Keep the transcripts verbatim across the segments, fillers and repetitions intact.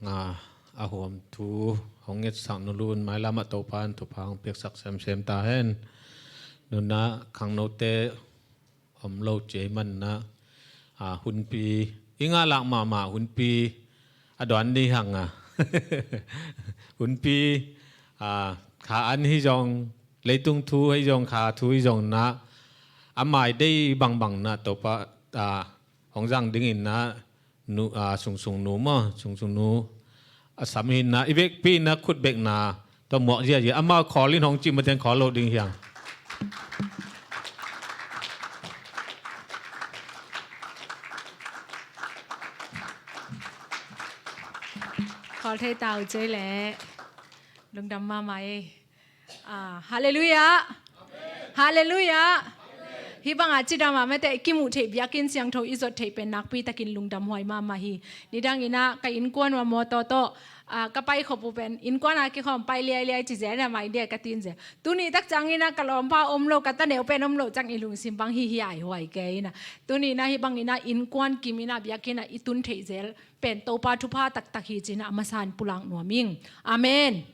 A, a huam thu hong ngetsak nu lun mailam ah Topa in thupha hong piaksak semsem ta hen. Nunah khangnote om lo cei manah, a, hunpi i ngah lak mahmah hunpi a duan ni hang a hunpi, a, kha an hi zong, leitung thu hi zong, kha thu hi zong nah a mai dei bangbang nah Topa, a, hong zang dingin nah nu, a, sungsung nu maw, sungsung nu a sam hi nah i vekpi nah khut bekna tua muak ziazia amau khawl in hong cih mateng khawl lo ding hiang. Khawl thei ta uh cei leh lungdam mahmah ei. Ah, halleluiah. Halleluiah. Hih bangah cidamah mate kimuh theih biakinn siangtho i zot theih pen nakpi takin lungdam huai mahmah hi. Nidang inah ka innkuan uh a mawtaw tawh, ah, ka pai khop uh pen innkuan a kikhawm pai liailiai ci zel na mai dia ka tin zel. Tuni tak ciang inah ka lawmpa om lo, ka taneu pen om lo ciang i lungsim bang hi hiaihuai kei inah. Tuni inah hih bang inah innkuan kim inah biakinn ah i tun theih zel pen Topa thupha taktak hi ci inah a masa in pulak nuam ing. Amen.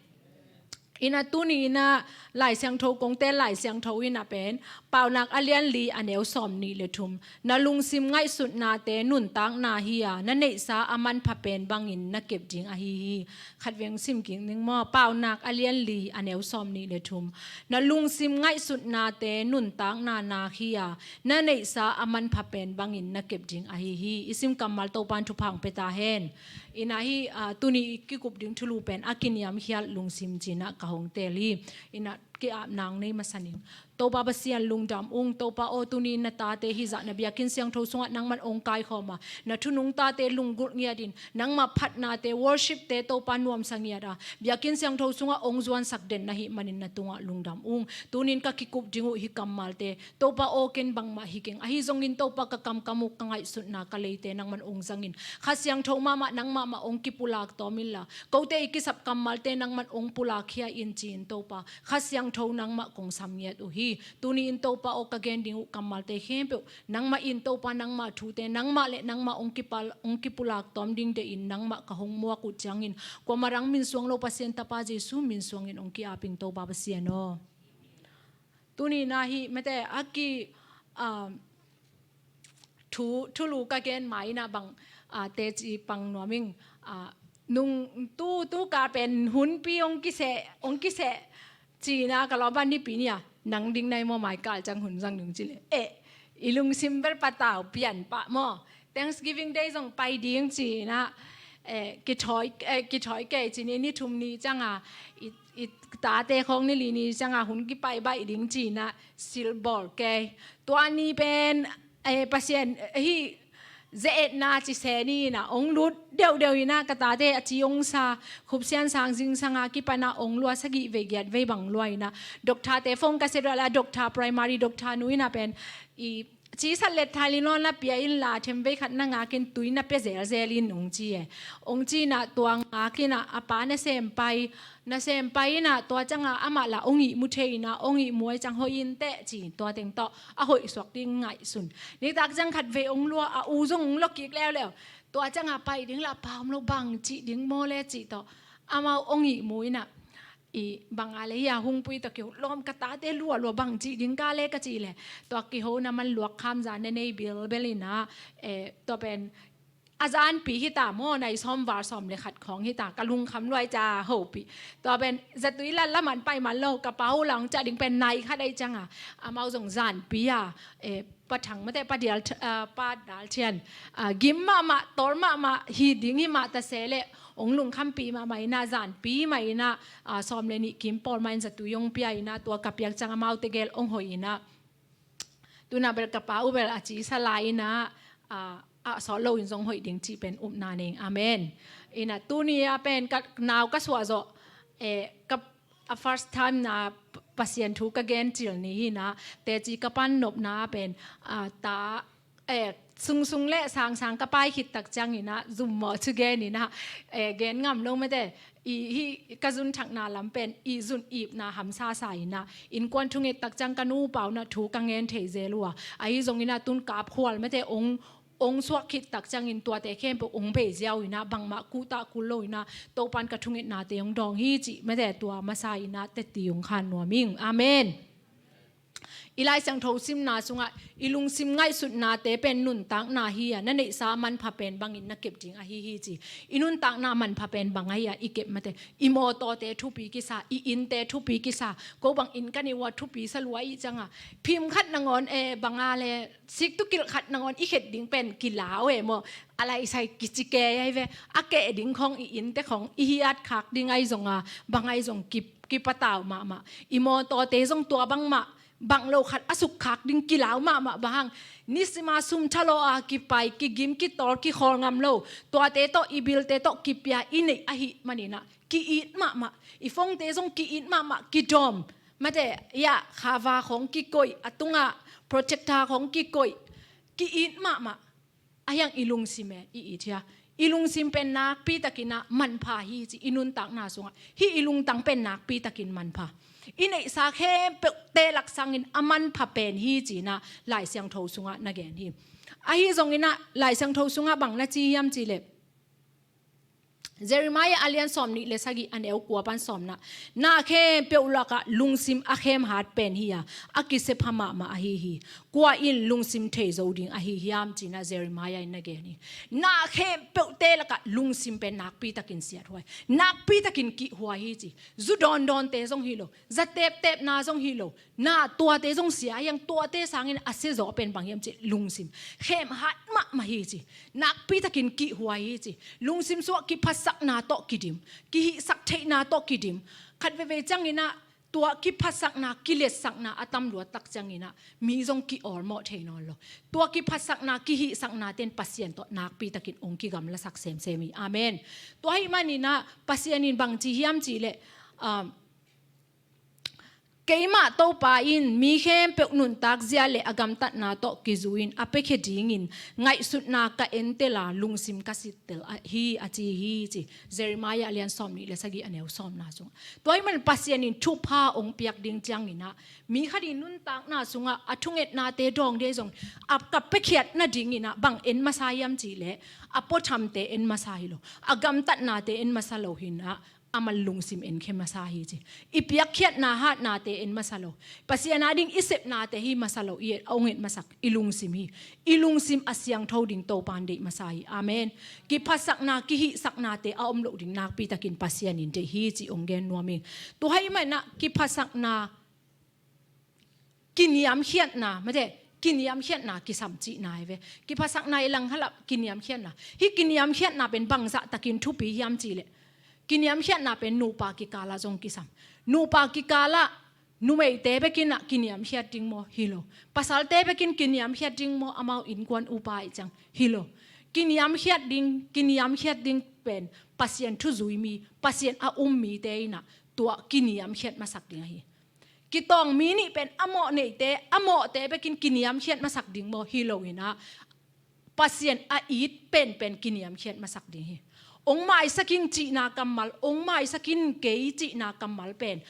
Inah tuni inah Lai Siangtho kong tel Lai Siangtho inah pen Paunak a lian li a neu sawm nih le thum. Na lungsim ngaihsutnate nuntakna hi a, na neihsa a manpha pen bangin na kep ding ahi hi. Khat veng sim kik ning maw, Paunak a lian li a neu sawm nih le thum. Na lungsim ngaihsutnate nuntakna nak hi a, na neihsa a manpha pen bangin na kep ding ahi hi. I sim kammal Topa in thupha hong pia ta hen. Inah hih, ah, tuni i kikup ding thulu pen a kiniamkhiat lungsim ci inah ka hong tel hi. Inah ki-ap nang nei masa ning. Topa Pasian lungdam ung, Topa aw tuni na tate hih zah na biakinn siangtho sungah nangman ong kaikhawm a, na thunung tate lunggulh ngiatin, nangmah phatnate, worshipte Topa nuamsa ngiat a, biakinn siangtho sungah ong zuansak den na hih manin na tungah lungdam ung. Tunin ka kikup ding uh hih kammalte Topa aw ken bangmah hi keng. Ahi zongin Topa ka kamkam uh ka ngaihsutna ka leite nangman ong zangin, Kha Siangtho mahmah nang mahmah ong kipulak tawm inla, kote i kisap kammalte nangman ong pulak khia in ci-in Topa Kha Siangtho nangmah kong sam ngiat uh hi. Tuni in Topa aw ka gen ding uh kammalte khempeuh nangmah in Topa nangmah thute nangmah le nangmah ong kipal, ong kipulak tawm ding deih in nangmah ka hong muak uh ciangin kuamah rang min suang lo Pasian Tapa Jesu min suangin ong ki-ap ing Topa Pasian aw. Tuni inah hih mate a ki, ah, thu, thulu ka gen ma inah bang, ah, teci pang nuam ing, ah, nung tu, tu ka pen hunpi ong kiseh, ong kiseh ci inah ka lawmpa nipi ni a nang ding nai maw mai kal ciang hun zang ding ci leh. Eh, i lungsim bel patau pian pah maw. Thanksgiving Day zong pai ding ci inah, eh, kithawi, eh, kithawi kei ci ni, ni thum ni ciang a, i, i tate khawng ni li ni ciang a hun kipai baih ding ci inah silbawl kei. Tua ni pen, eh, Pasian, eh, hih ze-etna ci se ni inah ong lut deuhdeuh inah ka tate a ci ong sa, Khupsian sang zingsang a kipan a ong lua sagih vei giat vei bang lua inah doctor-te phone ka sia duah la, doctor, primary doctor nu inah pen i cisat let thailin lawn na pia inla them vei khat na ngakin tui na pia zelzel in ong ci e. Ong ci inah tua ngak inah a pa nasem pai, nasem pai inah tua ciang a amah lah ong ihmu thei inah ong ihmu ai ciang hoih in teh ci, tua teng tawh a hoih suak ding ngaihsun. Nitak ciang khat vei ong lua a u zong ong lua kik leuleu. Tua ciang a pai ding lah a pa om lo bang cih ding maw le cih tawh amau ong ihmu inah i bang a le hi a hungpui tawh kiho lawm ka tate lualua bang cih ding ka le ka cih leh tua kiho na man luak kham za na nei bilbel inah, eh, tua pen a zanpi hi ta maw, nai sawm val sawm le khat khawng hi ta ka lungkham luai ca hopih. Tua pen zatui lat laman pai man lo ka pa uh lang ciah ding pen nai khat ai ciang a amau zong zanpi a, eh, Pa Thang mate Pa Dial, ah, Pa Dal Thian, ah, gim mahmah tawl mahmah hi ding hi mah ta se leh ong lungkhampih mahmah inah zanpi mah inah, ah, sawm le nih kim pawl mah in zatui ong pia inah tua ka piak ciang amaute gel ong hoih inah. Tunah bel ka pa uh bel a cisa lai inah, ah, a sawt lo in zong hoih ding cih pen upna nei ing. Amen. Inah tuni a pen ka nau ka suah zawh, eh, ka a first time na Pasian thu ka gen cil ni hi inah, teci ka pan nopna a pen, ah, ta, eh, sungsung le sangsang ka pai khit tak ciang inah zummawh ci gen inah, eh, gen ngam lo mate, i hih ka zun thakna lam pen i zun ipna hamsa sa inah innkuan thunget tak ciang ka nu pau inah thu ka ngen thei zel uh a, ahi zong inah tun kap khual mate ong ong suak khit tak ciangin tuate khempeuh ong bei ziau inah, bangmah kuhtah kul lo inah, Topan ka thungetnate ong dawng hi cih mate, tua masa inah teci ong khan nuam ing. Amen. I Lai Siangtho simna sungah i lungsim ngaihsutnate pen nuntakna hi a, na neihsa manpha pen bangin na kep ding ahi hi ci. I nuntakna manpha pen bang ahi a, i kep mate, i mawtawte thupi kisa, i innte thupi kisa. Ko bang inn ka nei uh a thupi sa lua i cih ciangah, phim khat nangawn, e, banga le siktukilh khat nangawn i khet ding pen kilau e maw. A laisai kici kei ahi ve. A keh ding khong, i innte khong i hiat khak ding ahi zonga, bang ahi zong ki, kipatau mahmah. I mawtawte zong tua bangmah, bang lo khat a sukkhak ding kilau mahmah. Bang hang? Nisima sum thalo a kipai, kigim, kitawl, kikhawl ngam lo. Tuate tawh, i bilte tawh kipia i neih ahih maninah ki-it mahmah. I phone-te zong ki-it mahmah, kidawm. Mate, ya, khava khong kikoih, a tungah projector khong kikoih, ki-it mahmah. Ahi hang i lungsim e, i it hia? I lungsim pen nakpi takinah manpha hi ci, i nuntakna sungah. Hih i lungtang pen nakpi takin manpha. I neihsa khempeuhte lak sangin a manpha pen hi cinah Lai Siangtho sungah na gen hi. Ahi zonginah Lai Siangtho sungah bang na ci hiam cihleh, Jeremiah a lian sawmnih le sagih, a neu kua pan sawmna. Na khempeuh lakah lungsim a khemhat pen hi a, a kisepha mahmah ahi hi. Kua in lungsim thei zo ding ahi hiam cinah Jeremiah in na gen hi. Na khempeuhte lakah lungsim pen nakpi takin siathuai, nakpi takin kihhuai hi ci. Zu dawndawnte zong hi lo, za teptepna zong hi lo, na tuate zong sia hiang, tuate sangin a sia zaw pen bang hiam cih lungsim khemhat mahmah hi ci. Nakpi takin kihhuai hi ci. Lungsim sungah kiphatsakna tawh kidim, kihihsak theihna tawh kidim. Khat veivei cianginah tua kiphatsakna, kiletsakna a tam luat tak cianginah mi zong ki-awlmawh thei nawn lo. Tua kiphatsakna, kihihsakna ten Pasian tawh nakpi takin ong kigamlasak semsem hi. Amen. Tua ahih maninah Pasian in bang ci hiam cihleh, um, keimah Topa in mi khempeuh nuntak zia le a gamtatna tawh kizui-in a piakhia dingin ngaihsutna ka entel a, lungsim ka sittel hi, a ci hi ci. Jeremiah a lian sawmnih le sagih, a neu sawmna sungah. Tua ahih man Pasian in thupha ong piak ding cianginah mi khat in nuntakna sungah a thungetnate dawng dei zong a ka piakhiat nadinginah bang en masa hiam cihleh, a puathamte en masa hi lo, a gamtatnate en masa lo hinah, aman lungsim enkhia masa hi ci. I piakkhiatna hatnate en masa lo. Pasian a ding i sepnate hi masa lo, i et, a ong et masak i lungsim hi. I lungsim a siangtho ding Topan deih masa hi. Amen. Kiphatsakna, kihihsaknate a om loh ding nakpi takin Pasian in deih hi ci ong gen nuam ing. Tua ahih manah kiphatsakna, kiniamkhiatna, mate, kiniamkhiatna kisam cihna hi ve. Kiphatsakna i langhalap kiniamkhiatna. Hih kiniamkhiatna pen bangzah takin thupi hiam cihleh, kiniamkhiatna pen nupa kikalah zong kisam. Nupa kikalah numeite bekinah kiniamkhiat ding maw? Hi lo. Pasalte bekin kiniamkhiat ding maw? Amau innkuan upa ih ciang? Hi lo. Kiniamkhiat ding, kiniamkhiat ding pen Pasian thuzui mi, Pasian a um mite inah tua kiniamkhiat masak ding ahi. Kitawng mi nih pen a mawh neite, a mawhte bekin kiniamkhiat masak ding maw? Hi lo inah Pasian a it penpen kiniamkhiat masak ding hi. Ong maisak ing cihna kammal, ong maisak ing kei cihna kammal pen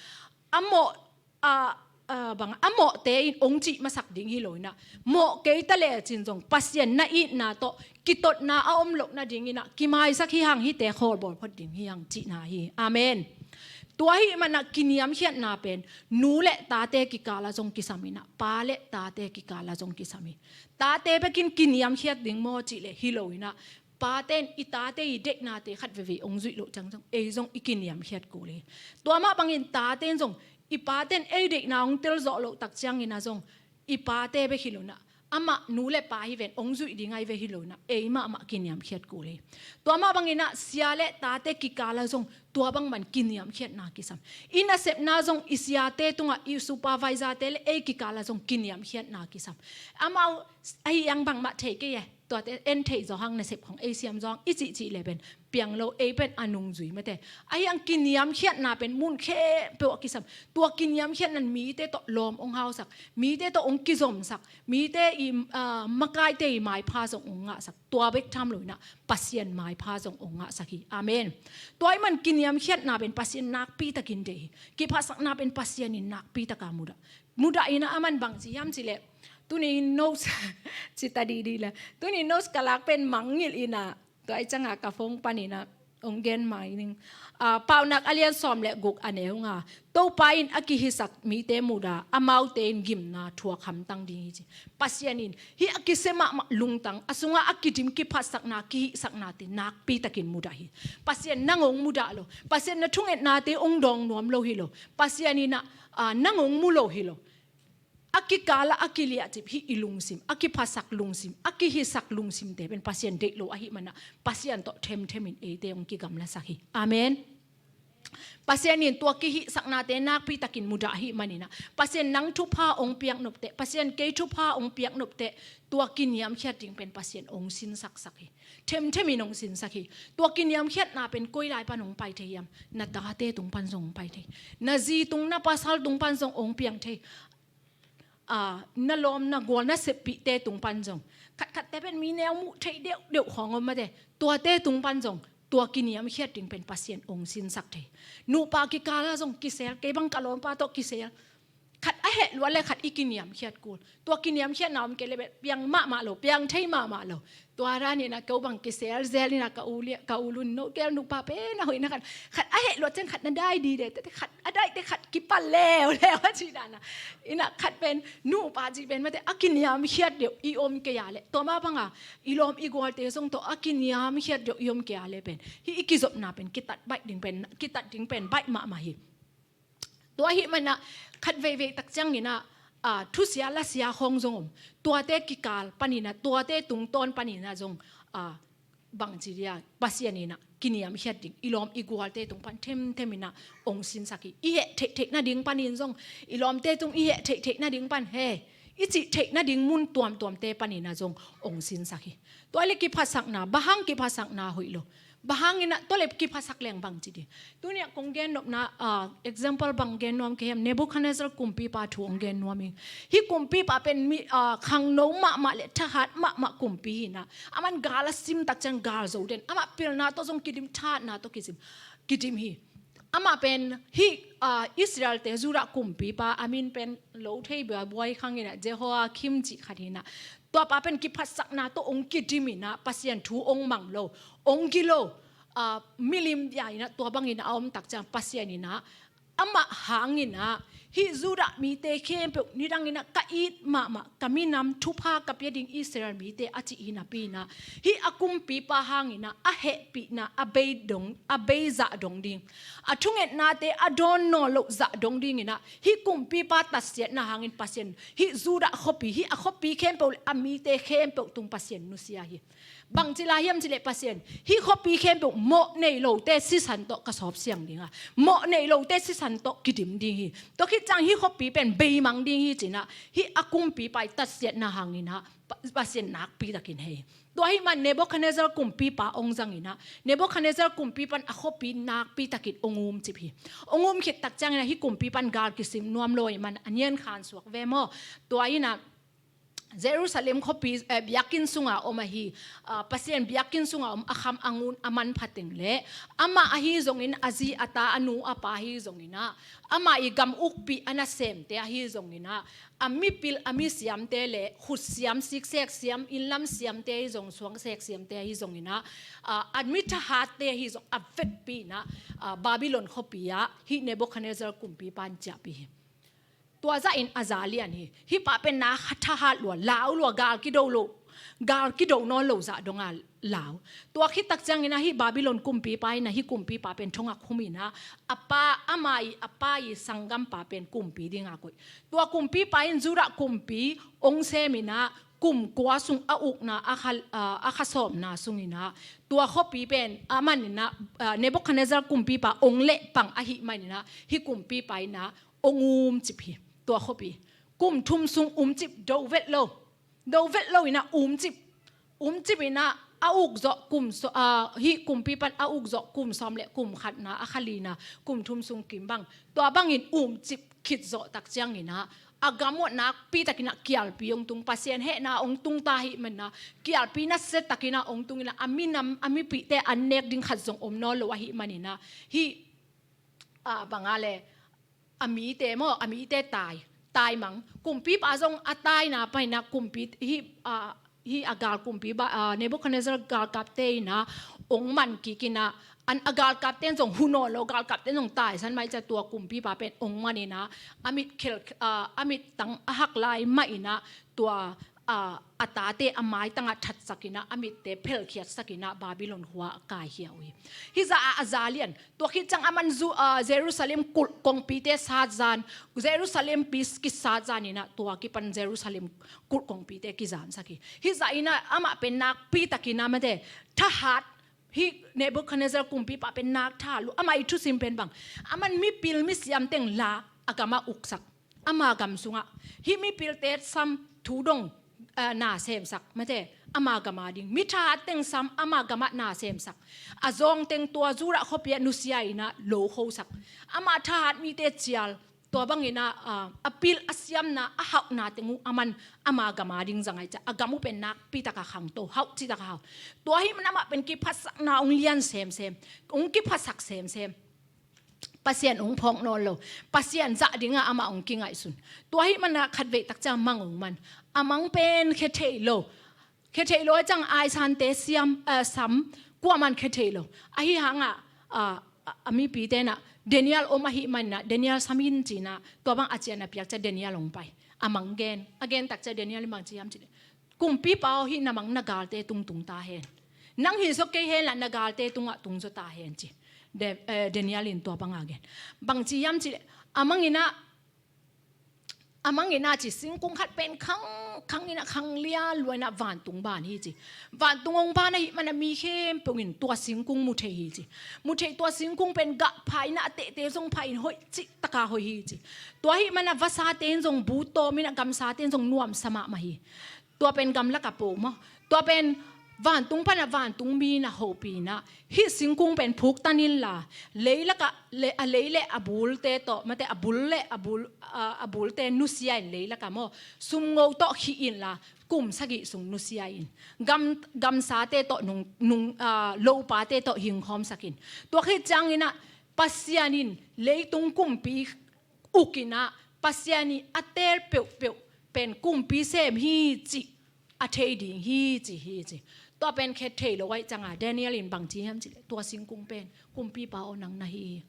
a mawh, a, a, bang a mawhte in ong cih masak ding hi lo inah, mawh kei ta lecin zong Pasian na itna tawh kitotna a om loh nadinginah kimaisak hi hang, hihte khawlbawl phot ding hi hang cihna hi. Amen. Tua ahih manah kiniamkhiatna pen nu le tate kikalah zong kisam inah, pa le tate kikalah zong kisam hi. Tate bekin kiniamkhiat ding maw cihleh, hi lo inah, pate in i tate i deihnate khat veivei ong zuih loh ciang zong ei zong i kiniamkhiat kul hi. Tua mah bangin tate in zong i pate in ei deihna ong telzawh loh tak cianginah zong i pate bek hi lo inah, amah nu le pa hi ven, ong zuih ding ahi ve, hi lo inah ei mahmah kiniamkhiat kul hi. Tua mah banginah sia le tate kikalah zong tua bangman kiniamkhiatna kisam. I nasepna zong i siate tungah, i supervisor-te le ei kikalah zong kiniamkhiatna kisam. Amau ahi ang bangmah thei kei e, tuate en theih zawhang, nasep khong ei siam zawhang i cihcih le pen piang lo, ei pen a nungzui mate. Ahi ang kiniamkhiatna pen mun khempeuh ah kisam. Tua kiniamkhiatna in mite tawh lawm ong hausak, mite tawh ong kizomsak, mite i, ah, makaite i maipha zong ong ngahsak. Tua bek tham lo inah Pasian maipha zong ong ngahsak hi. Amen. Tua ahih man kiniamkhiatna pen Pasian nakpi takin deih hi. Kiphatsakna pen Pasian in nakpi taka mudah. Mudah inah aman bang ci hiam cihleh, Tuni in notes ci ta didi la. Tuni in notes ka lak pen mangngilh in ah, tua i cangah ka phone panin ah hong gen mai ning. Ah, Paunak a lian sawm le guk a neu nga. Topa in a kihisak mite mudah, amaute in gimna thuak hamtang ding hi ci. Pasian in hih a kisia mahmah lungtang, a sungah a kidim kiphatsakna, kihihsaknate nakpitakin mudah hi. Pasian nang hong mudah lo. Pasian na thungetnate hong dawng nuam lo hi lo. Pasian in ah, ah, nang hong mu lo hi lo. A kikal ah a kiliahcip hih i lungsim, a kiphasak lungsim, a kihisak lungsimte pen Pasian deih lo ahih manah Pasian tawh themthemin eite hong kigamlasak hi. Amen. Pasian in tua kihihsaknate nakpitakin mudah ahih maninah Pasian nang thupha hong piaknop teh, Pasian kei thupha hong piaknop teh, tua kiniamkhiat ding pen Pasian hong sinsaksak hi. Themthemin hong sinsak hi. Tua kiniamkhiatna pen koi lai pan hong pai thei hiam? Na tate tung pan zong hong pai thei. Na zi tung, na pasal tung pan zong hong piang thei. Ah, na lawm, na gual, na seppihte tung pan zong. Khatkhatte pen mi neu muh theih deuhdeuh khawng om mate. Tuate tung pan zong tua kiniamkhiat ding pen Pasian hong sinsak thei. Nupa kikal ah zong kisel, kei bang ka lawmpa tawh kisel. Khat a heh luat le khat i kiniamkhiat kul. Tua kiniamkhiatna om kei le bel piang mahmah lo, piang thei mahmah lo. Tua dan inah ko bang kisel zel inah ka u lia, ka u lun no kel nupa pen a hoih na khat. Khat a heh luat ciang khat na dai dide, te khat a daite khat kipal leuleu a ci dan a. Inah khat pen nupa ci pen mate a kiniamkhiat deuh i om kei a le. Tua mah banga i lawm i gualte zong tawh a kiniamkhiat deuh i om kei a le pen hih i kizopna pen kitat baih ding pen, kitat ding pen baih mahmah hi. Tua ahih manah khat veivei tak cianginah, ah, thusia lasia khawng zong om. Tuate kikal paninah, tuate tungtawn paninah zong, ah, bangci dia Pasian inah kiniamkhiat ding i lawm i gualte tung pan themtheminah hong sinsak hi. I heh theihtheih nading panin zong, i lawmte tung i heh theihtheih nading pan he, i cih theih nading mun tuamtuamte paninah zong hong sinsak hi. Tua le kiphatsakna, bang hang kiphatsakna hoih lo? Bang hanginah tua le kiphatsak leng bangci ding? Tuni-ah kong gennopna, ah, example bang gen nuam ka hiam, Nebuchadnezzar kumpipa thu hong gen nuam ing. Hih kumpipa pen mi, ah, khangno mahmah le thahat mahmah kumpi hinah. Aman gal a sim tak ciang gal zo den. Amah pilna tawh zong kidim, thahatna tawh kidim, kidim hi. Amah pen hih, ah, Israelte Judah kumpipa a min pen lo thei bia buai khanginah Jehoiakim cih khat hinah. Tuapa pen kiphatsakna tawh hong kidiminah Pasian thu hong mang lo, hong gilo, ah, milim dia inah tua banginah a om tak ciang Pasian inah amah hanginah hih Judah mite khempeuh nidanginah ka it mahmah, ka minam thupha ka pia ding Israel mite a cih hi napi inah hih a kumpipa hanginah a hehpihna a bei dong, a bei zah dong ding, a thungetnate a dawn nawn loh zah dong dinginah hih kumpipa tatsiatna hangin Pasian hih Judah khuapi, hih a khuapi khempeuh le a mite khempeuh tung Pasian nusia hi. Bangci lai hiam cih leh Pasian hih khuapi khempeuh mawh nei lote sisan tawh ka sawp siang dinga, mawh nei lote sisan tawh kidim ding hi. Tua khit ciang hih khuapi pen beimang ding hi cinah hih a kumpipa i tatsiatna hanginah Pa-, Pasian nakpitakin hei. Tua ahih man Nebuchadnezzar kumpipa hong zanginah, Nebuchadnezzar kumpipan a khuapi nakpitakin hong umcip hi. Hong um khit tak cianginah hih kumpipan gal kisim nuam lo ahih man a niankhan suak ve maw? Tua inah Jerusalem khuapi, eh, biakinn sunga om ahi, ah, Pasian biakinn sunga om a kham a ngun a manpha teng le amah ahi zongin a zi a ta a nu a pa ahi zonginah amah i gam ukpih a nasemte ahi zonginah a mipil a misiamte le khutsiam, siksek siam, innlam siamte ahi zong, suangsek siamte ahi zonginah, ah, a mi thahatte ahi zong a vekpi inah, ah, Babylon khuapi ah hih Nebuchadnezzar kumpipan ciahpih hi. Tua zahin a za lian hi. Hih pa pen na thahat lua, lau lua, gal kido lo, gal kido nawn lo zah donga lau. Tua khit tak cianginah hih Babylon kumpipa inah hih kumpipa pen thongak huminah a pa, amah i a pa i sanggampa pen kumpi dinga koih. Tua kumpipa in Judah kumpi hong seminah kum kua sung a ukna a kha, a, a kha sawmna sunginah tua khuapi pen a maninah, ah, Nebuchadnezzar kumpipa hong lehpang ahih maninah hih kumpipa inah hong umcip hi. Tua khuapi kum thum sung umcip, do vet lo, do vet lo inah umcip. Umcip inah a ukzawh kum saw-, ah, hih kumpipan a ukzawh kum sawm le kum khatna, a kha lina, kum thum sung kim bang, tua bangin umcip khitzawh tak cianginah a gam uah nakpitakinah kialpi hong tung, Pasian hehna hong tung ta ahih manah kialpi nasiatakinah hong tunginah a minam, a mipihte an nek ding khat zong om nawn lo ahih maninah hih, ah, banga le a mite maw, a mite tai. taimang. Kumpipa zong a taina paina kumpi hi, a, hi a gal kumpipa, a, Nebuchadnezzar galkapte ina ong man kik ina, an a galkapten zong hu nawn lo, galkapten zong taisan mai cia tua kumpipa pen ong man ina, a mit khel, a, a mit tang a hak lai mah ina tua, a, a tate a maitangah thatsak ina, a mitte phelkhiatsak ina Babylon khua a kaikhia uh hi. Hih zah a, a za lian. Tua khit ciang a man zu, a, Jerusalem kulh kongpite sat zan, Jerusalem pi kisat zan ina tua kipan Jerusalem kulh kongpite kizansak hi. Hih zah ina amah pen nakpi tak ina mate thahat, hih Nebuchadnezzar kumpipa pen nak thahat lua, amah i thusim pen bang, a man mipil misiam teng la a gamah uksak, ama gam sungah hih mipilte sam thu dong, a, na semsak mate, ama gam a ding, mi thahat teng sam ama gamah na semsak, a zawng teng tua Judah khuapi ah nusia ina lo khosak, ama thahat mite cial, tua bang ina, a, a pil a siamna a hauhna teng uh a man ama gam a ding za ngai cia, a gam uh pen nakpi taka khangto, hauh ci taka hauh. Tua hih man amah pen kiphatsakna ong lian semsem, ong kiphatsak semsem. Pasian ong phawk nawn lo, Pasian zah dinga amah ong kingaihsun. Tua hih mana khatvei tak cia mang ong man. A mang pen khe thei lo, khe thei lo a ciang aisante siam, a, sam, kuaman khe thei lo. Ahi hanga, a, a, a mipite na Daniel om ahih manina Daniel sam in cina tua bang a cian a piak cia Daniel ong pai. A mang gen, a gen tak cia Daniel in bang ci hiam cile, kumpipa aw, hih na mang na galte tung tung ta hen. Nang hi zaw kei hen la na galte tungah tung zaw ta hen ci. De, eh, Daniel in tua banga gen. Bang ci hiam cile, a mang ina, a mang ina ci singkung khat pen khang, khang ina khang lia lua ina vantung ban hi ci. Vantung ong ban ahih mana mi khempeuh in tua singkung mu thei hi ci. Mu thei, tua singkung pen gah pha ina a tehte zong pha in hoih cih taka hoih hi ci. Tua hih mana vasate in zong bu tawm ina gamsate in zong nuamsa mahmah hi. Tua pen gamlak a po maw? Tua pen vantung pana vantung mi na hopih ina hih singkung pen phuktan inla, leilaka, le, a lei le a bulte tawh, mate a bul le a bul, a, a bulte nusia in leilaka maw, sumngo tawh khih inla, kum sagih sung nusia in, gam, gamsate tawh nung, nung, a, lopate tawh hingkhawmsak in. Tua khit ciang ina Pasian in leitung kumpi uk ina Pasian i a teel peuhpeuh pen kumpi sem hi cih a thei ding hi ci hi ci. Tua pen khe thei lo ahih cianga Daniel in bang ci hiam cile, tua singkung pen, kumpipa aw, nang na hi hi.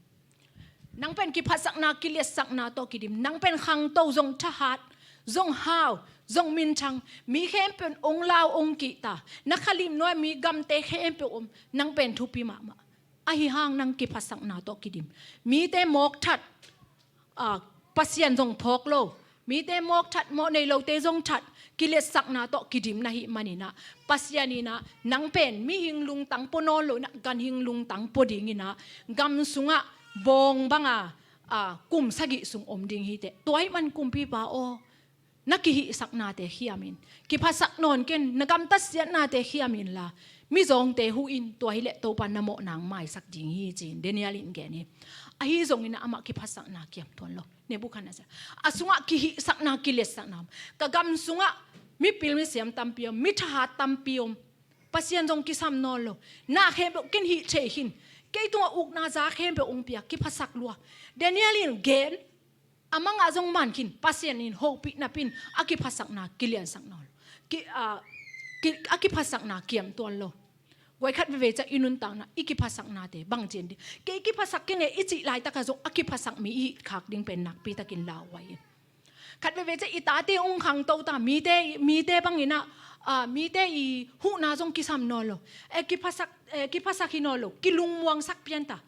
Nang pen kiphatsakna kiliatsakna tawh kidim, nang pen khangto, zong thahat, zong hau, zong minthang, mi khempeuh in ong lau ong kihta, na khalim nuai mi gamte khempeuh om, nang pen thupi mahmah. Ahi hang nang kiphatsakna tawh kidim. Mite mawk that, a, Pasian zong phawk lo, mite mawk that, mawh nei lote zong that, kiliatsakna tawh kidim na hih man ina Pasian ina nang pen mihing lungtang pua nawn lo ina ganhing lungtang pua ding ina gam sungah bawng banga, a, kum sagih sung om ding hi teh. Tua hih man kumpipa aw, na kihihsaknate khiam in. Kiphatsak nawn ken, na gamtat siatnate khiam inla, mizawngte huh in, tua hileh Topa na mawhna ong maisak ding hi ci-in Daniel in gen hi. Ahi zongin amah kiphatsakna kiam tuan lo. Nebuchadnezzar a sungah kihihsakna kiliatsakna om. Ka gam sungah mipil misiam tampi om, mithahat tampi om. Pasian zong kisam nawn lo. Na khempeuh ken hih thei khin. Kei tungah ukna za khempeuh ong pia, kiphatsak lua. Daniel in gen, a manga zong man khin, Pasian in hopih napin a kiphatsakna kiliansak nawn lo. Ki, a, ki, a kiphatsakna kiam tuan lo. Guai, khat veve ciah i nuntakna, i kiphatsaknate bang ci-in ding. Kei kiphatsak keng e i cih laitaka zong a kiphatsak mi i hih khak ding pen nakpi takin lauhuai in. Khat veve ciah i tate ong khangto ta, mite, mite bang ina, a, mite i huhna zong kisam nawn lo. E, kiphatsak, e, kiphatsak hi nawn lo, kilungmuangsak pian ta.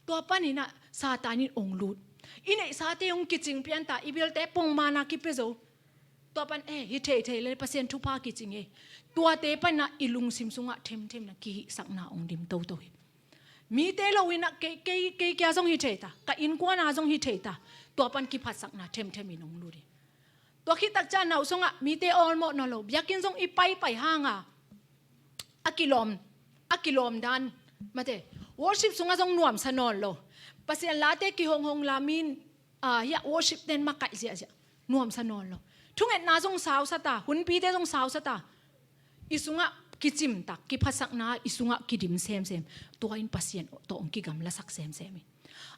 Tua pan ina Satan in ong lut. I neihsate ong kicing pian ta, i bilte pongmana kipia zo. Tua pan, e, hi theithei le Pasian thupha kicing e. Tuate pana i lungsim sungah themthem na kihihsakna ong dim toto hi. Mite lo ina kei, kei, kei kia zong hi thei ta, ka innkuana zong hi thei ta. Tua pan kiphatsakna themthem in ong lut hi. Tua khit tak ciah nau sungah mite awlmawh nawn lo, biakinn zong i paipai hanga a kilawm, a kilawm dan, mate, worship sungah zong nuamsa nawn lo. Pasian late kihonghong la min, a, hiah worship ten makaih ziahziah, nuamsa nawn lo. Thungetna zong sausa ta, hunpite zong sausa ta. I sungah kicimtak, kiphatsakna i sungah kidim semsem. Tua in Pasian tawh ong kigamlasak semsem in.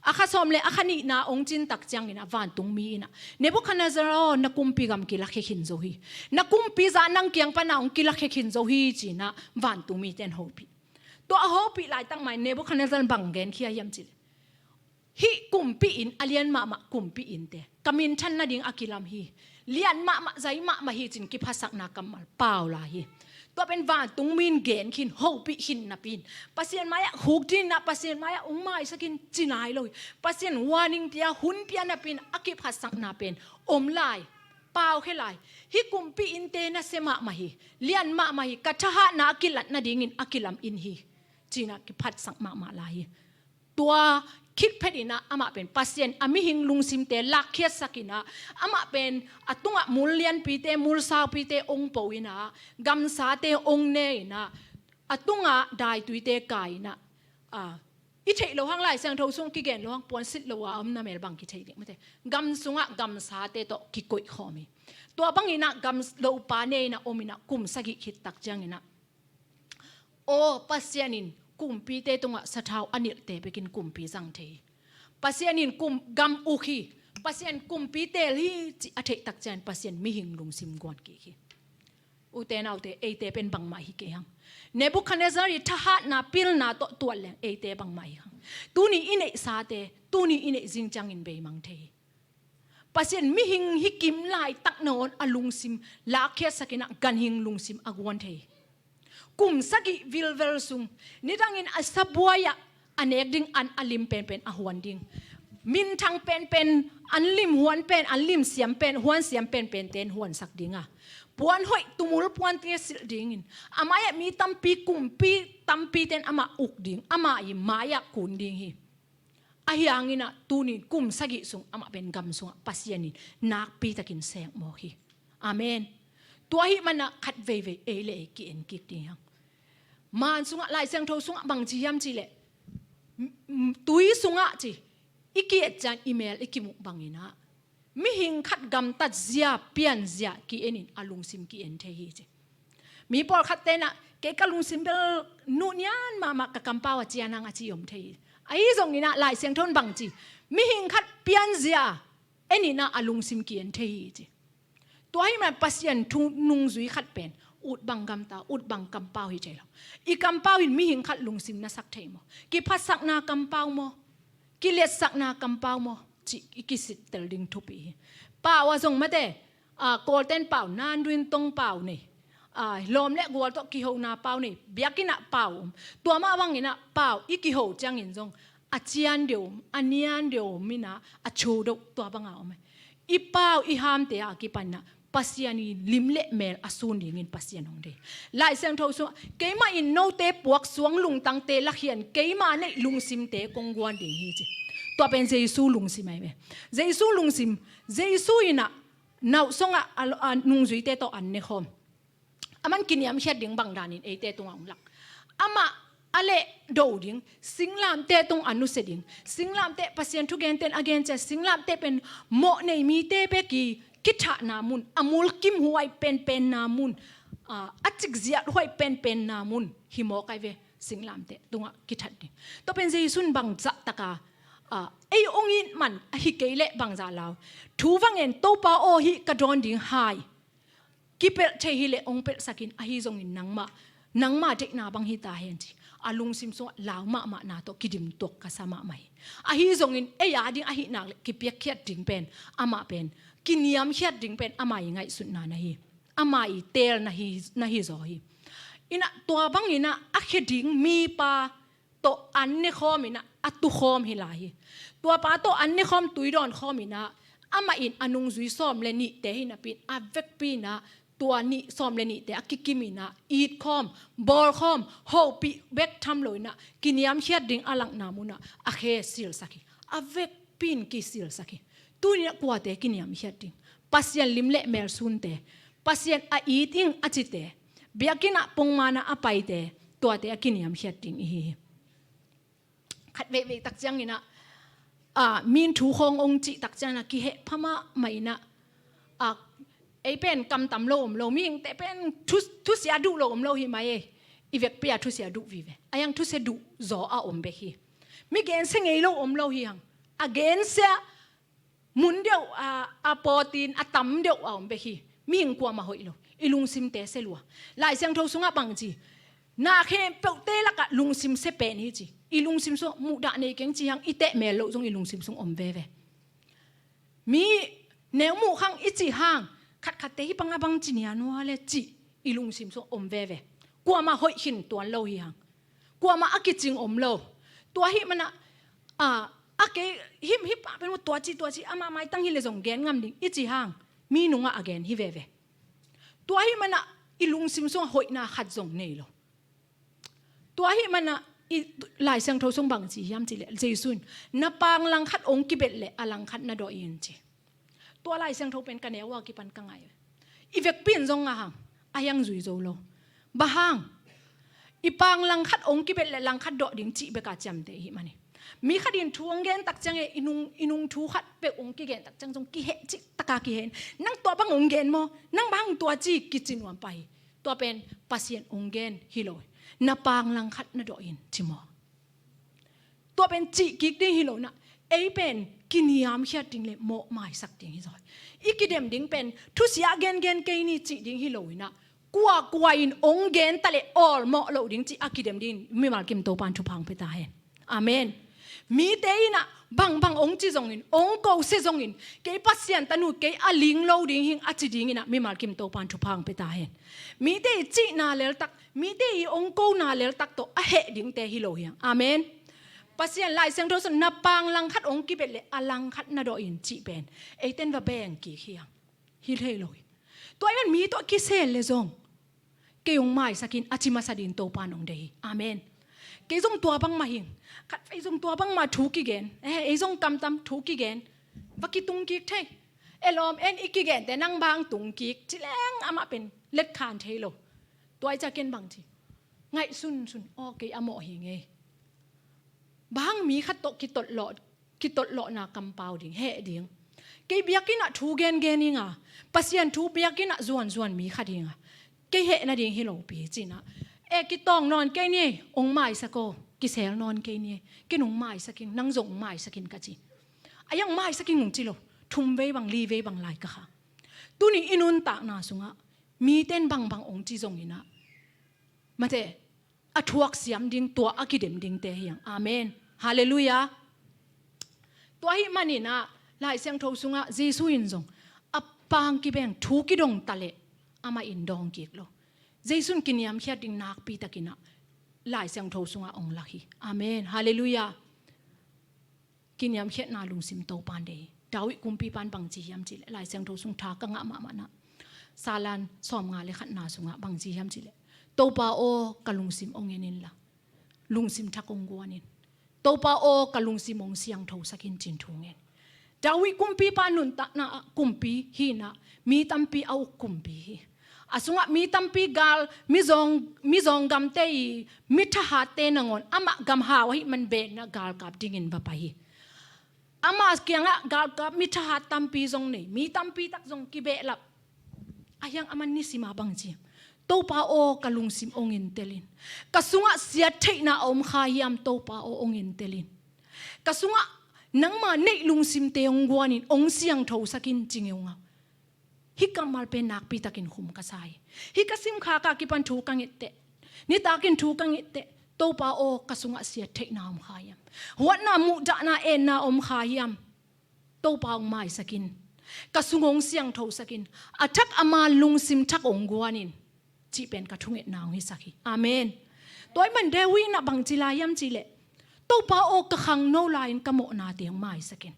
A kha sawm le a kha nihna hong cin tak ciangin ah vantungmi in ah, "Nebukhadnezzar aw, na kumpi gam kilakhia khin zo hi. Na kumpi zah nang kiang pana hong kilakhia khin zo hi," ci-in ah vantungmite in hopih. Tua a hopih laitak mah in Nebukhadnezzar in bang genkhia hiam cih leh, "Hih kumpi inn, a lian mahmah kumpi innte, ka minthan nading a kilam hi. Lian mahmah, zai mahmah hi," ci-in kiphatsakna kammal pau lai hi. Tua pen vantungmi in gen khin, hopih khin napi in, "Pasian mai-ah khukdin ah, Pasian mai-ah hong maisak in," ci nai lo hi. Pasian warning pia, hun pia napi in a kiphatsakna pen om lai, pau khia lai. "Hih kumpi innte nasia mahmah hi, lian mahmah hi, ka thahatna a kilat nadingin a kilam inn hi," ci-in ah kiphatsak mahmah lai hi. Tua khit phet in ah amah pen Pasian a mihing lungsimte lakkhiatsak in ah, amah pen a tungah mul lianpite, mul saupite hong po in ah, gamsate hong ne in ah, a tungah daituite kai in ah, a, i theih loh hang Lai Siangtho sung kigen loh hang puansilh lo a om namel bang kithei ding mate. Gam sungah gamsate tawh kikoih khawm hi. Tua bangin ah gam lopa ne in ah om in ah kum sagih khit tak ciangin ah, "Aw, Pasian in kumpite tungah sathau a nilhte bekin kumpi zang thei hi. Pasian in kum gam uk hi. Pasian kumpi teel hi," ci a theih tak ciangin Pasian mihing lungsim guan kik hi. Ute naute, eite pen bangmah hi kei hang. Nebukhadnezzar ii thahatna pilna tawh tuat leng eite bangmah hi hang. Tuni i neihsate, tuni i neih zing ciangin beimang thei hi. Pasian mihing hi kim laitak nangawn a lungsim lakkhiatsak in ah ganhing lungsim a guan thei hi. Kum sagih vilvel sung, nidangin a sabuai-ah a nek ding an a lim penpen a huan ding. Minthang penpen, an lim huan pen, an lim siam pen, huan siam penpente in huansak ding a, puan hoih tumul puante silh dingin, a mai-ah mi tampi, kumpi tampite in amah uk ding, amah ii mai-ah kun ding hi. Ahi hangin ah tuni-in kum sagih sung amah pen gam sungah Pasian in nakpitakin sengmawk hi. Amen. Tua ahih manin ah khat veivei ei le ei ki-en kik ding hi hang. Man sungah, Lai Siangtho sungah bang ci hiam cih leh, m-, m-, tui sungah ci, i ki-et ciang i mel i kimuk bangin ah, mihing khat gamtat zia, pian zia ki-en in a lungsim ki-en thei hi ci. Mi pawlkhatte in ah, "Kei ka lungsim bel nuh nian mahmah, ka kampau a cian hang," a ci om thei hi. Ahi zongin ah Lai Siangtho in bang ci, mihing khat pian zia en in ah a lungsim ki-en thei hi ci. Tua ahih manin Pasian thu nungzui khat pen ut bang gamta, ut bang kampau hi thei lo. I kampau in mihing khat lungsim na sak thei maw? Kiphatsakna kampau maw? Kiliatsakna kampau maw? Cih i kisittel ding thupi hi. Pau ah zong mate, a, Kawlten pau, Nanduin tong pau nei. A, lawm le gual tawh kihona pau nei. Biakinn ah pau om. Tua mah bangin ah pau i kiho ciangin zong a cian deuh om, a nian deuh om in ah, a thu deuh tua banga om hi. I pau i hamte a kipan in ah Pasian ii lim le mel a sun dingin Pasian hong deih. Lai Siangtho sungah, "Keimah in note puak suang lungtangte lakhian, keima neih lungsimte kong guan ding hi," ci. Tua pen Jesu lungsim ahi ve. Jesu lungsim, Jesu in ah nauhsong ah a, a nungzuite tawh an nekhawm. Aman kiniamkhiat ding bang danin eite tungah hong lak? Amah a lehdo ding, singlamteh tung a nusia ding, singlamteh Pasian thugenten a gen ciang, singlamteh pen mawhnei mite bek ii kithahna mun, a mulkimhuai penpenna mun, a, a cikziathuai penpenna mun hi mawk ahi ve, singlamteh tungah kithat ding. Tua pen Jesu in bangzah taka, a, ei hong it man ahi kei leh bangzah lau? Thu va ngen, "Topa aw, hih ka dawn ding hai kipelh thei hi leh hong pelhsak in, ahi zongin nangmah, nangma deihna bang hi ta hen," ci. A lungsim sungah lau mahmahna tawh kidim tuak ka sa mahmah hi. Ahi zongin ei a ding ahih nak leh kipiakkhiat ding pen, amah pen, kiniamkhiat ding pen ama ii ngaihsutna na hi, ama ii teel na hi, na hi zaw hi. In ah tua bangin ah a khia ding mipa tawh an nekhawm in ah a tukhawm hi lai hi. Tua pa tawh an nekhawm, tui dawnkhawm in ah, amah in a nungzui sawm le nihte hi napi in, a vekpi in ah tua nih, sawm le nihte a kikim in ah itkhawm, bawlkhawm, hopih bek tham lo in ah kiniamkhiat ding a lakna mun ah a khe silsak hi. A vekpi in kisilsak hi. Tuni-in ah kuate kiniamkhiat ding? Pasian lim le mel sunte, Pasian a it ing a cite, biakinn ah pongman ah a paite, tuate a kiniamkhiat ding i hi hi. Khat veivei tak ciangin ah, a, mi'n thu khawng hong cih tak ciangin ah kihehpha mahmah in ah, a, ei pen kam tam lo om lo, mihingte pen thu, thusia duh lo om lo hi mai ei. I vekpi a thusia duh vive. A hiang thusia duh zaw a om bek hi. Mi gensia ngei lo om lo hi hang. A gensia mun deuh a, a pawtin a tam deuh a om bek hi. Mihing kuamah hoih lo. I lungsimte sia lua. Lai Siangtho sungah bang ci? Na khempeuhte lakah lungsim sia pen hi ci. I lungsim sung muhdah nei keng ci hang, i teh mel loh zong i lungsim sung om veve. Mi neu muh khang i cih hang, khatkhatte hih bang a bang ci nia nua le cih i lungsim sung om veve. Kuamah hoih khin tuan lo hi hang. Kuamah a kicing om lo. Tua hih manah, a, a kei him hih pah pen uh tua ci tua ci, amah maitang hi le zong gen ngam ding i cih hang, mi nungah a gen hi veve. Tua hih manah i lungsim sungah hoihna khat zong nei lo. Tua hih manah i Lai Siangtho sung bang ci hiam cih leh, Jesu in, "Na paang langkhat hong kibet leh a langkhat na dawh in," ci. Tua Lai Siangtho pen ka neu a kipan ka ngai. I vekpi in zong ngah hang, a hiang zui zo lo. Bang hang? I paang langkhat hong kibet leh langkhat dawh ding cih bek a ciamteh hi mah ni. Mi khat in thu hong gen tak ciang e, i nung, i nung thu khat peuh hong kigen tak ciang zong kiheh cih taka kiheh. Nang tua bang hong gen maw? Nang bang tua ci kici nuam pah hi. Tua pen Pasian hong gen hi lo. "Na paang langkhat na dawh in," ci maw? Tua pen cih kik ding hi lo na. Ei pen kiniamkhiat ding le mawh maisak ding hi zaw. I kidem ding pen thusia gengen kei ni cih ding hi lo hi na. Kuakua in hong gen ta le awlmawh loh ding cih a kidem ding mimal kim Topa'n thupha hong pia ta hen. Amen. Mite in ah bangbang hong ci zongin, hong ko sia zongin, "Kei Pasian tanu, kei a ling lo ding hing," a ci ding in ah mimal kim Topa'n thupha hong pia ta hen. Mite i cihna leltak, mite i hong kona leltak tawh a heh dingte hi lo hi hang. Amen. Pasian Lai Siangtho sung, "Na paang langkhat hong kibet leh a langkhat na dawh in," cih pen eite'n va beng kik hi hang. Hi thei lo hi. Tua ahih man mi tawh kisel le zong, "Kei hong maisak in," a ci masa ding Topa'n hong deih hi. Amen. Kei zong tua bangmah hing. Khatvei zong tua bangmah thu kigen. Eh, ei zong kamtam thu kigen. Va kitung kik thei. E lawm, en i kigente nang bang tung kik. Ci leng amah pen letkhan thei lo. Tua ahih ciang ken bang ci? Ngaihsunsun. Aw, kei a mawh hi ngei. Bang mi khat tawh kitolh lawh, kitolh lawhna kampau ding, heh ding. Kei biakinn ah thu gengen hi nga, Pasian thu biakinn ah zuanzuan mi khat hi nga, kei heh nading hi lopi ci-in ah, "E, kitawng nawn kei ni, hong maisak aw, kisel nawn kei ni, ken hong maisak ing, nang zong hong maisak in," ka ci. A hiang maisak ing hong ci lo, thum vei bang, li vei bang lai ka kha. Tuni i nuntakna sungah mite'n bangbang hong ci zongin ah, mate, a thuak siam ding, tua a kidem dingte hi hang. Amen. Halleluiah. Tua ahih manin ah Lai Siangtho sungah Jesu in zong a paang kibeng thu kidong ta leh amah in dawng kik lo. Jesu in kiniamkhiat ding nakpi takin ah Lai Siangtho sungah hong lak hi. Amen. Halleluiah. Kiniamkhiatna lungsim Topa'n deih hi. David kumpipa'n bang ci hiam cih leh, Lai Siangtho sung tha ka ngah mahmah na, Salan sawmnga le khatna sungah bang ci hiam cih leh, "Topa aw, ka lungsim hong en inla, lungsim thak hong guan in. Topa aw, ka lungsim hong siangthosak in," ci-in thu ngen. David kumpipa nuntakna ah kumpi hi-in ah, mi tampi a uk kumpi hi. A sungah mi tampi gal, mizawng, mizawng gamte i mi thahatte nangawn amah gam hau ahih man beekna galkap dingin va pai hi. Ama kiangah galkap mi thahat tampi zong nei, mi tampi tak zong kibehlap. A hiang aman nisim a bang ci hiam? "Topa aw, ka lungsim hong entel in. Ka sungah siattheihna a om kha hiam, Topa aw, hong entel in. Ka sungah nangma neih lungsimte hong guan in, hong siangthosak in," ci ngeungau. Hih kammal pen nakpi takin khum ka sa hi. Hih ka simkhak a kipan thu ka nget teh, nitakin thu ka nget teh, "Topa aw, ka sungah siattheihna om kha hiam? Huatna, muhdahna, enna om kha hiam? Topa hong maisak in. Ka sung hong siangthosak in. A thak a man lungsim thak hong guan in," cih pen ka thungetna hong hisak hi. Amen. Tua ahih man David in ah bang ci lai hiam cih leh, "Topa aw, ka khangno lai-in ka mawhnate hong maisak in.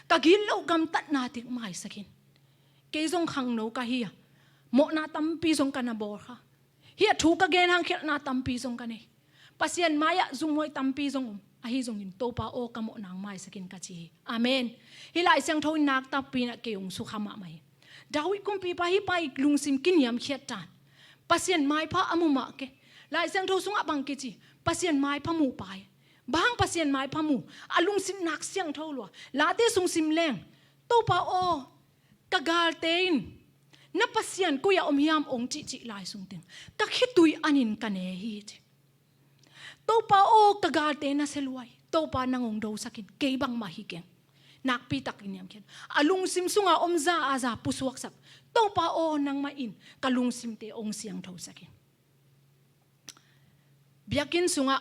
Ka gitloh gamtatnate hong maisak in. Kei zong khangno ka hi a, mawhna tampi zong ka na bawl kha. Hih a thu ka gen hang khialhna tampi zong ka nei. Pasian mai-ah zumhuai tampi zong om. Ahi zongin Topa aw, ka mawhna hong maisak in," ka ci hi. Amen. Hih Lai Siangtho in nak takpi in ah kei hong sukha mahmah hi. David kumpipa hih pa i lungsim kiniamkhiat dan, Pasian maipha a mu mah ke. Lai Siangtho sungah bang kici? Pasian maipha mu pa hi. Bang hang Pasian maipha mu? A lungsim nak siangtho lua. Late sung sim leng, "Topa aw, ka galte in, 'Na Pasian koi-ah om hiam?' hong cihcih lai sungteng, ka khitui an in ka ne hi," ci. "Topa aw, ka galte na sia lua hi. Topa nang hong dosakin, kei bangmah hi keng. Nakpi takin niamkhiat. A lungsim sunga om za a za pusuaksak. Topa aw, nangmah in ka lungsimte hong siangthosakin. Biakinn sungah,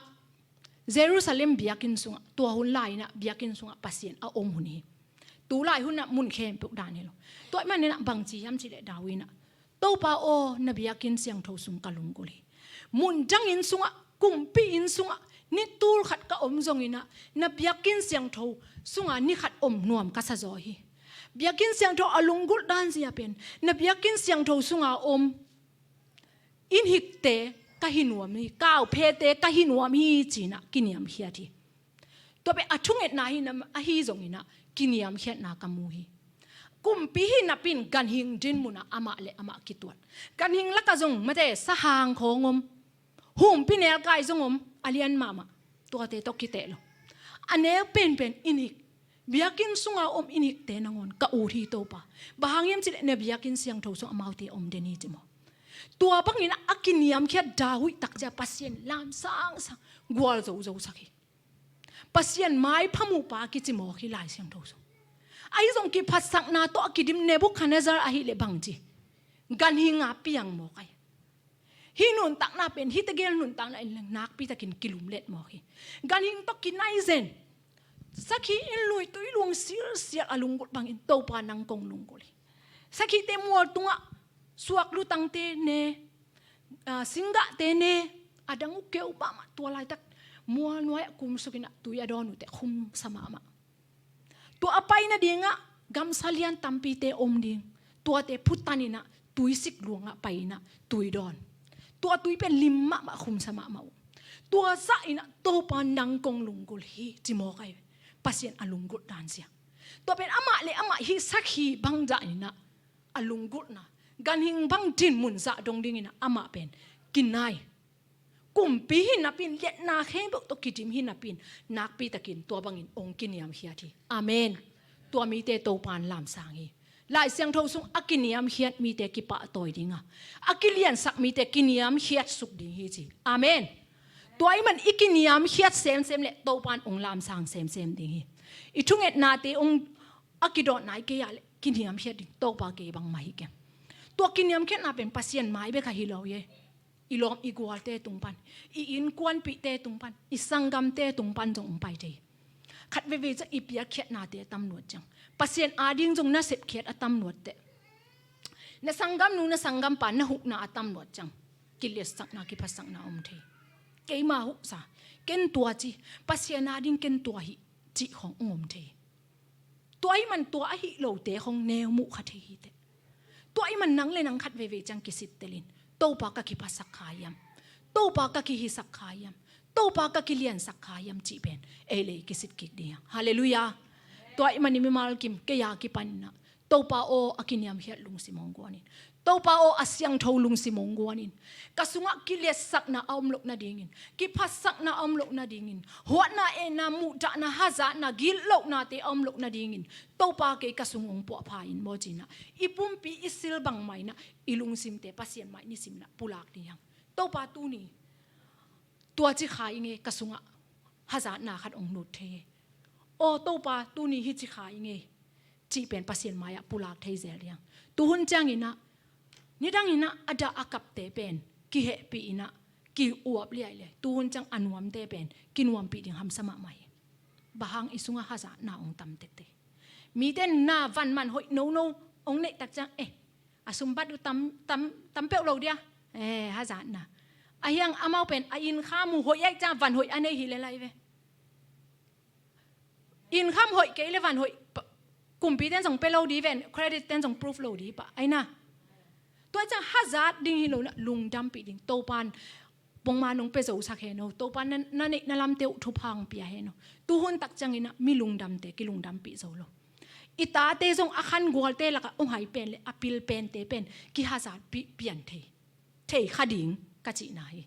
Jerusalem biakinn sungah, tua hun lai-inah biakinn sungah Pasian a om hun hi. Tu lai hunah mun khempeuh dan hi lo. Tua ahih maninah bangci hiam cihleh David inah, Topa aw, na biakinn siangtho sung ka lunggulh hi. Mun dang inn sungah, kumpi inn sungah, ni tul khat ka om zonginah, na biakinn siangtho sunga ni khat om nuam ka sa zaw hi. Biakinn siangtho a lunggulh dan zia pen, na biakinn siangtho sunga om inn hikte ka hi nuam hi, kauphete ka hi nuam hi, cinah kiniamkhiat hi. Tua pen a thungetna hi nam ahi zonginah kiniamkhiatna ka mu hi. Kumpi hi napi-in ganhing din munah amah le amah kituat. Ganhing lakah zong mate sahang khawng om, humpi nelkai zong om, a lian mahmah. Tuate tawh kiteh lo. A neu penpen inn hik, biakinn sunga om inn hikte nangawn ka ut hi Topa. Bang hang hiam cihleh na biakinn siangtho sung amaute om den hi ci maw. Tua bangin a kiniamkhiat David takcia Pasian lam sangsang gualzo zosak hi. Pasian maipha muhpa kici mawk hi Lai Siangtho sung. Ahi zong kiphatsakna tawh a kidim Nebuchadnezzar ahileh bangci, ganhinga piang mawk ahi. Hih nuntakna pen hih tegel nuntakna in leng nakpitakin kilumlet mawk hi. Ganhing tawh kinai zen. Sakhi in lui tui luang silsial a lunggulh bangin Topa nang kong lunggulh hi. Sakhite mual tungah suak lutangte ne, ah, singgahte ne, a dang uh keu mahmah, tua laitak mual nuai-ah kumsukinah tui a dawn uh teh khumsa mahmah. Tua a pai nadingah gamsa lian tampite om ding. Tuate phutaninah tuisik luangah pai-inah tui dawn. Tua tui pen lim mahmah, khumsa mahmah uh. Tua zahinah Topa nang kong lunggulh hi ci mawk ahi. Pasian a lunggulh dan zia. Tua pen amah le amah hih sakhi bang zahinah a lunggulhna, ganhing bang din mun zah dong dinginah amah pen kinai. Kumpi hi napi-in, liatna khempeuh tawh kidim hi napi-in, nakpitakin tua bangin hong kiniamkhiat hi. Amen. Tua mite Topa in lamsang hi. Lai Siangtho sung a kiniamkhiat mite kipahtawi dinga, a kiliansak mite kiniamkhiat suk ding hi ci. Amen. Tua ahih man i kiniamkhiat semsem le Topa in hong lamsang semsem ding hi. I thungetnate hong a kidawtna i kei ah le kiniamkhiat ding, Topa kei bangmah hi keng. Tua kiniamkhiatna pen Pasian mai bek ahi lo hi. I lawm i gualte tung pan, i innkuanpihte tung pan, i sanggamte tung pan zong hong pai thei. Khat veivei ciang i piakkhiatnate a tam luat ciang, Pasian ading zong na sepkhiat a tam luat teh, na sanggamnu na sanggampa na hukna a tam luat ciang, kiliatsakna kiphatsakna om thei. Keima huksa, ken tua ci, Pasian ading ken tua hi cih khawng hong om thei. Tua ahih man tua ahi lote khawng neu muh kha thei hi teh. Tua ahih man nang le nang khat veivei ciang kisittelin, Topa ka kiphasak kha hiam, Topa ka kihisak kha hiam, Topa ka kiliansak kha hiam cih pen ei le ei kisit kik ding hi hang. Halleluiah. Tua ahih man i mimal kim kei a kipaninah Topa aw, a kiniamkhiat lungsim hong guanin. Topa aw, a siangtho lungsim hong guanin. Ka sungah kiliatsakna a om loh nadingin, kiphatsakna a om loh nadingin, huatna etna, muhdahna, hazatna, gitlohnate a om loh nadingin Topa kei ka sung hong puahpha in maw cinah, i pumpi i sil bangmah inah i lungsimte Pasian mai nisim inah pulak ding hi hang. Topa, tuni tua ci kha i ngei, ka sungah hazatna khat hong lut thei hi. Aw Topa, tuni hih ci kha i ngei, cih pen Pasian mai-ah pulak thei zel ding hi hang. Tuhun cianginah, nidanginah a dah a kapte pen kihehpih inah, ki-uap liailiai. Tuhun ciang a nuamte pen kinuampih ding hamsa mahmah hi. Bang hang i sungah hazatna hong tam tektek. Mite na van man hoih nono hong neih tak ciang, eh, a sumbat uh tam, tam, tam peuh lo dia, eh, hazatna. Ahi hang amau pen a income uh hoih ahih ciang van hoih a nei hi lel ahi ve. Income hoih kei le van hoih, pa-, kumpite'n zong pia lo di ven, credit-te'n zong proof lo di pah, ahi na. Tua ciang hazat ding hi lo na, lungdampih ding. Topa'n bangmah nong pia zosak hen aw, Topa'n na, na neih na lamte uh thupha hong pia hen aw. Tuhun tak ciangin ah mi lungdamte kilungdampih zo lo. I tate zong a khangualte lakah hong hai pen le a pil pente pen kihazatpih pian thei, thei kha ding ka cihna hi.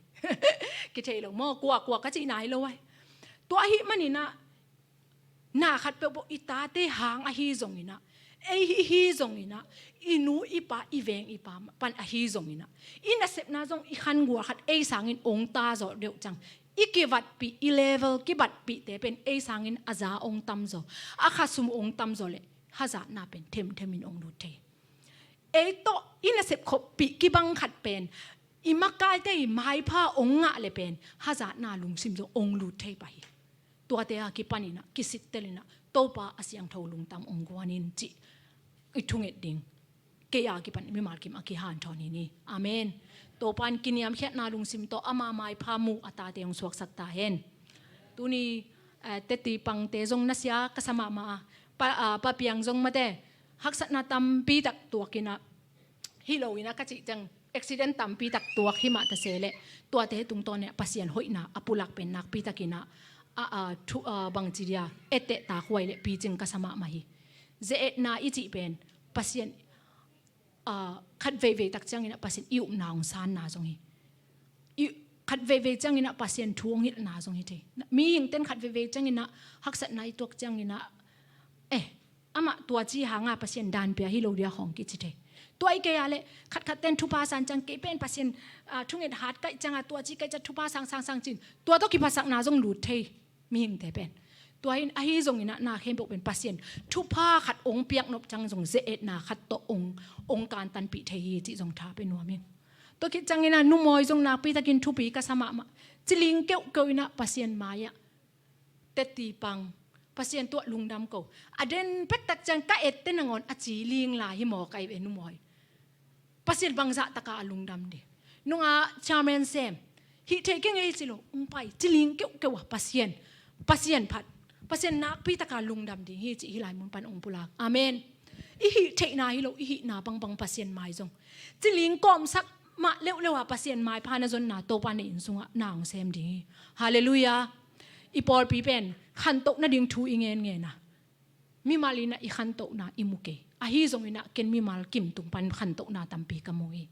Kithei lo maw, kua kua ka cihna hi lo ai. Tua ahih manin ah, na khat peuhpeuh i tate hang ahi zongin ah, ei hi, hi zongin ah, i nu i pa, i veng i pa pan ahi zongin ah, i nasepna zong i khangual khat ei sangin hong ta zawh deuh ciang, I kivatpih, i level kibatpihte pen ei sangin a za ong tamzaw, a khasum ong tamzaw leh hazatna pen themthemin ong lut thei. Ei tawh i nasep khoppih kibang khat pen i makaite i maipha ong ngah leh pen hazatna lungsim zong ong lut thei pah hi. Tuate a kipaninah kisittelinah Topa a siangtho lungdam ong guanin cih i thunget ding. Kei a kipan mimal kim a kihanthawn hi ni. Amen. Topan kiniamkhiatna lungsim tawh ama maipha mu a tate hong suaksak ta hen. Tuni, eh, teti pangte zong nasia ka sa mahmah a, pa, ah, papiang zong mate haksatna tampi tak tuakinah, hi loinah ka cih ciang accident tampi tak tuak hi mah ta se leh tuate tungtawn inah Pasian hoihna a pulak pen nakpi takinah a, a, thu, a, bangci dia etteh takhuai leh picing ka sa mahmah hi. Ze-etna i cih pen Pasian, a, khat veivei tak cianginah Pasian i upna hong sanna zong hi. I, khat veivei cianginah Pasian thu hong hilhna zong hi thei. Mihingten khat veivei cianginah haksatna i tuak cianginah, eh, amah tua ci hanga Pasian dan pia hi lo dia khawng kici thei. Tua i kei a leh khatkhatten thupha san ciang kei pen Pasian, a, thunget hat kaih cianga tua ci kaih ciang thupha sang sang sang cin tua tawh kiphatsakna zong lut thei. Mihingte pen tua in ahi zonginah na khempeuh pen Pasian thupha khat ong piak nop ciang zong ze-etna khat tawh ong, ong kantanpih thei hi cih zong tha pe nuam ing. Tua khit cianginah numawi zong nakpi takin thupi ka sa mahmah. Ciling keuhkeuh inah Pasian mai-ah teti pang, Pasian tuah lungdam ko. A den pek tak ciang ka ette nangawn a ci ling lai hi maw ka i ve numawi. Pasian bangzah taka a lungdam ding. Nunga chairman sem hih theih kei ngei ci lo, ong pai, ciling keuhkeuh a Pasian, Pasian phat, Pasian nakpi taka lungdam ding hi cih hih lai mun pan ong pulak. Amen. I hih theihna hi lo, i hihna bangbang Pasian mai zong ciling kawmsak mah leuhleuh a Pasian maipha na zonna Topa na inn sungah na hong sem ding hi. Halleluiah. I pawlpi pen khantoh nading thu i ngen ngen a, mimal inah i khantohna i mu kei. Ahi zonginah ken mimal kim tung pan khantohna tampi ka mu hi.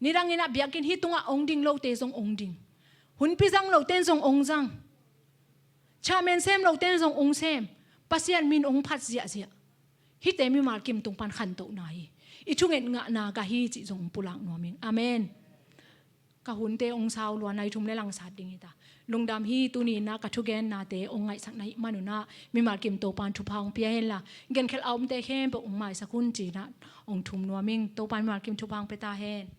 Nidanginah biakinn hih tungah ong ding lote zong ong ding, hunpi zang lote zong ong zang, chairman sem lote zong ong sem, Pasian min ong phat ziahziah. Hihte mimal kim tung pan khantohna hi. I thunget ngahna gah hi cih zong ong pulak nuam ing. Amen. Ka hunte ong sau lua, nai thum le langsat ding hi ta. Lungdam hi. Tuni inah ka thugennate ong ngaihsak na hih manunah mimal kim Topan thupha ong pia henla, genkhelh a omte khempeuh ong maisak hun ci-inah ong thum nuam ing. Topan mimal kim thupha ong pia ta hen.